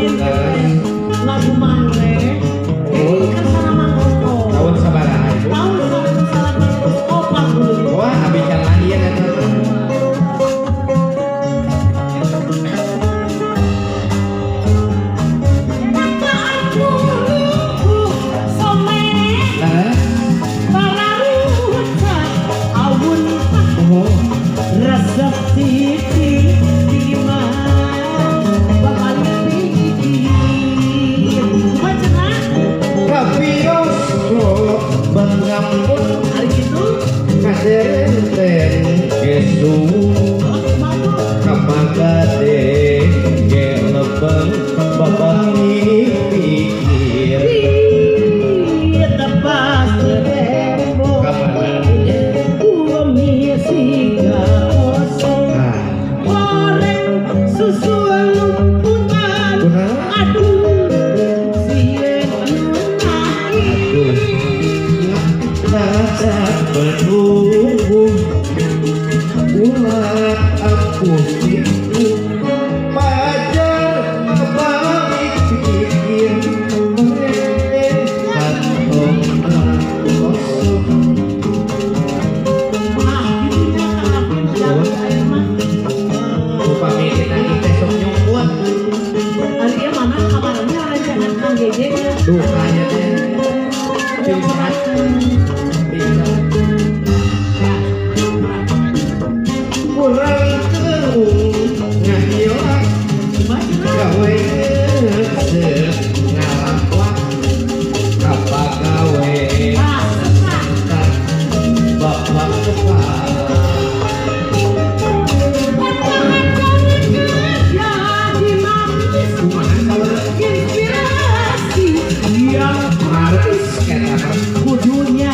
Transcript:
Alvin lagu Mangle. Jadi kersana Mang Koko. Tahun sabaraha, Ibu? Tahun 1940. Wah, abi can lahir eta mah. Kata aku some Nah, pararuca awun oh, resep titi di imah babalik pikir kumaha cenah. Ka bioskop mengampun Hari gitu. Kaserenten gesu Oh, kumaha tuh? Ka Pagade ge lebeng babalik pikir. Di tepas tembok. Kapan? Bumi siga kosong. Ah, Goreng susu lumputan. Kunaon? Aduh, sieun. Aduh. Nada menunggu ulat aku itu pajar balik pikir kantong kosong. Ah, gitu nya, Kang Alvin, jalur air mah. Upami dina teh sok nyumput. Ari ieu mana kabarnya rencana Kang Jeje nya? Dukanya teh bisa bisa kurang kerung ngahilak. Kumaha cenah? Gawe resep ngalakwak kapagawe. Ah, susah. Bapak kepala. Ya dinamis. Kumaha saudara? Inspirasi yang Harus eta mah. Kudunya.